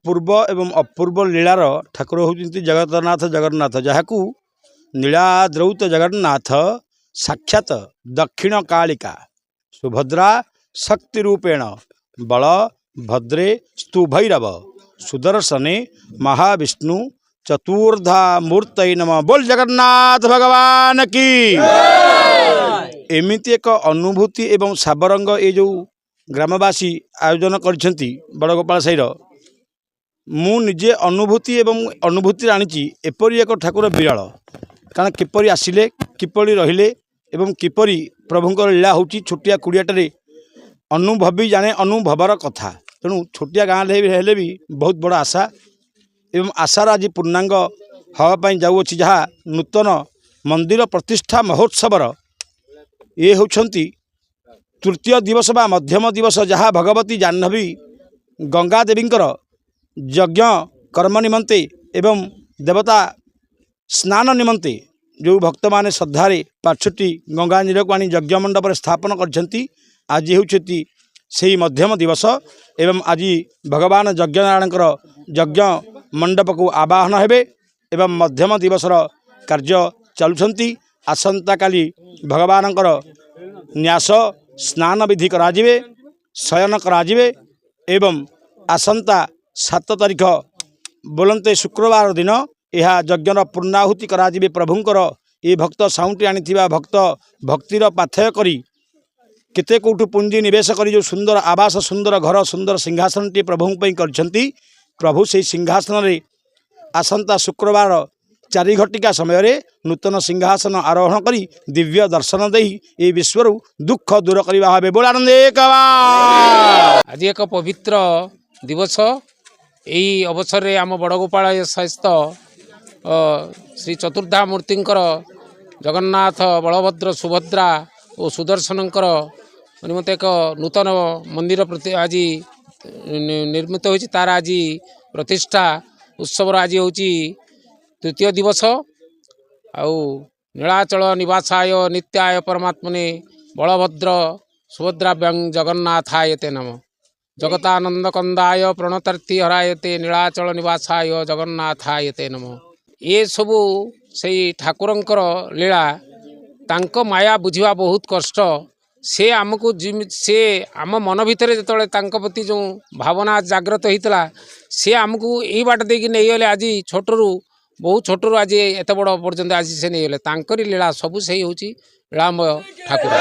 ଅପୂର୍ବ ଏବଂ ଅପୂର୍ବ ଲୀଳାର ଠାକୁର ହେଉଛନ୍ତି ଜଗତନାଥ ଜଗନ୍ନାଥ, ଯାହାକୁ ନୀଳାଦ୍ରୌତ ଜଗନ୍ନାଥ ସାକ୍ଷାତ ଦକ୍ଷିଣ କାଳିକା ସୁଭଦ୍ରା ଶକ୍ତି ରୂପେଣ ବଳ ଭଦ୍ରେ ସ୍ତୁଭୈରବ ସୁଦର୍ଶନେ ମହାବିଷ୍ଣୁ ଚତୁର୍ଦ୍ଧା ମୂର୍ତ୍ତଇ ନମ। ବୋଲ ଜଗନ୍ନାଥ ଭଗବାନ କି। ଏମିତି ଏକ ଅନୁଭୂତି ଏବଂ ସାବରଙ୍ଗ ଏ ଯେଉଁ ଗ୍ରାମବାସୀ ଆୟୋଜନ କରିଛନ୍ତି ବଡ଼ଗୋପାଳ ସାହିର, ମୁଁ ନିଜେ ଅନୁଭୂତି ଏବଂ ଅନୁଭୂତିରେ ଆଣିଛି। ଏପରି ଏକ ଠାକୁର ବିରଳ। କାରଣ କିପରି ଆସିଲେ, କିପରି ରହିଲେ ଏବଂ କିପରି ପ୍ରଭୁଙ୍କର ଲୀଳା ହେଉଛି, ଛୋଟିଆ କୁଡ଼ିଆଟାରେ ଅନୁଭବୀ ଜାଣେ ଅନୁଭବର କଥା। ତେଣୁ ଛୋଟିଆ ଗାଁରେ ହେଲେ ବି ବହୁତ ବଡ଼ ଆଶା ଏବଂ ଆଶାର ଆଜି ପୂର୍ଣ୍ଣାଙ୍ଗ ହେବା ପାଇଁ ଯାଉଅଛି, ଯାହା ନୂତନ ମନ୍ଦିର ପ୍ରତିଷ୍ଠା ମହୋତ୍ସବର ଇଏ ହେଉଛନ୍ତି ତୃତୀୟ ଦିବସ ବା ମଧ୍ୟମ ଦିବସ, ଯାହା ଭଗବତୀ ଜାହ୍ନବୀ ଗଙ୍ଗା ଦେବୀଙ୍କର ଯଜ୍ଞ କର୍ମ ନିମନ୍ତେ ଏବଂ ଦେବତା ସ୍ନାନ ନିମନ୍ତେ ଯେଉଁ ଭକ୍ତମାନେ ଶ୍ରଦ୍ଧାରେ ପାଛୋଟି ଗଙ୍ଗା ନୀରକୁ ଆଣି ଯଜ୍ଞ ମଣ୍ଡପରେ ସ୍ଥାପନ କରିଛନ୍ତି, ଆଜି ହେଉଛନ୍ତି ସେଇ ମଧ୍ୟମ ଦିବସ। ଏବଂ ଆଜି ଭଗବାନ ଯଜ୍ଞନାରାୟଣଙ୍କର ଯଜ୍ଞ ମଣ୍ଡପକୁ ଆବାହନ ହେବେ ଏବଂ ମଧ୍ୟମ ଦିବସର କାର୍ଯ୍ୟ ଚାଲୁଛନ୍ତି। ଆସନ୍ତାକାଲି ଭଗବାନଙ୍କର ନ୍ୟାସ ସ୍ନାନ ବିଧି କରାଯିବେ, ଶୟନ କରାଯିବେ ଏବଂ ଆସନ୍ତା 7 ତାରିଖ ବୋଲନ୍ତେ ଶୁକ୍ରବାର ଦିନ ଏହା ଯଜ୍ଞର ପୂର୍ଣ୍ଣାହୁତି କରାଯିବେ। ପ୍ରଭୁଙ୍କର ଏ ଭକ୍ତ ସାଉଁଟି ଆଣିଥିବା ଭକ୍ତ ଭକ୍ତିର ପାଥେୟ କରି କେତେ କେଉଁଠୁ ପୁଞ୍ଜି ନିବେଶ କରି ଯେଉଁ ସୁନ୍ଦର ଆବାସ, ସୁନ୍ଦର ଘର, ସୁନ୍ଦର ସିଂହାସନଟି ପ୍ରଭୁଙ୍କ ପାଇଁ କରିଛନ୍ତି, ପ୍ରଭୁ ସେଇ ସିଂହାସନରେ ଆସନ୍ତା ଶୁକ୍ରବାର 4 ଘଟିକା ସମୟରେ ନୂତନ ସିଂହାସନ ଆରୋହଣ କରି ଦିବ୍ୟ ଦର୍ଶନ ଦେଇ ଏହି ବିଶ୍ୱରୁ ଦୁଃଖ ଦୂର କରିବା ଭାବେ। ବୋଲ ଆନନ୍ଦ। ଆଜି ଏକ ପବିତ୍ର ଦିବସ। ଏହି ଅବସରରେ ଆମ ବଡ଼ଗୋପାଳ ସ୍ଥିତ ଶ୍ରୀ ଚତୁର୍ଦ୍ଧା ମୂର୍ତ୍ତିଙ୍କର, ଜଗନ୍ନାଥ, ବଳଭଦ୍ର, ସୁଭଦ୍ରା ଓ ସୁଦର୍ଶନଙ୍କର ନିମନ୍ତେ ଏକ ନୂତନ ମନ୍ଦିର ପ୍ରତି ଆଜି ନିର୍ମିତ ହୋଇଛି। ତାର ଆଜି ପ୍ରତିଷ୍ଠା ଉତ୍ସବର ଆଜି ହେଉଛି ତୃତୀୟ ଦିବସ। ଆଉ ନୀଳାଚଳ ନିବାସାୟ ନିତ୍ୟାୟ ପରମାତ୍ମନେ ବଳଭଦ୍ର ସୁଭଦ୍ରାଭ୍ୟାଂ ଜଗନ୍ନାଥାୟ ତେ ନମ। ଜଗତାନନ୍ଦ କନ୍ଦାୟ ପ୍ରଣତାର୍ଥୀ ହରାୟତେ ନୀଳାଚଳ ନିବାସାୟ ଜଗନ୍ନାଥାୟ ତେ ନମ। ଏସବୁ ସେଇ ଠାକୁରଙ୍କର ଲୀଳା। ତାଙ୍କ ମାୟା ବୁଝିବା ବହୁତ କଷ୍ଟ। ସେ ଆମକୁ ଯେମିତି, ସେ ଆମ ମନ ଭିତରେ ଯେତେବେଳେ ତାଙ୍କ ପ୍ରତି ଯେଉଁ ଭାବନା ଜାଗ୍ରତ ହେଇଥିଲା, ସେ ଆମକୁ ଏଇ ବାଟ ଦେଇକି ନେଇଗଲେ। ଆଜି ଛୋଟରୁ, ବହୁତ ଛୋଟରୁ ଆଜି ଏତେ ବଡ଼ ପର୍ଯ୍ୟନ୍ତ ଆଜି ସେ ନେଇଗଲେ। ତାଙ୍କରି ଲୀଳା ସବୁ। ସେଇ ହେଉଛି ଲୀଳାମୟ ଠାକୁର।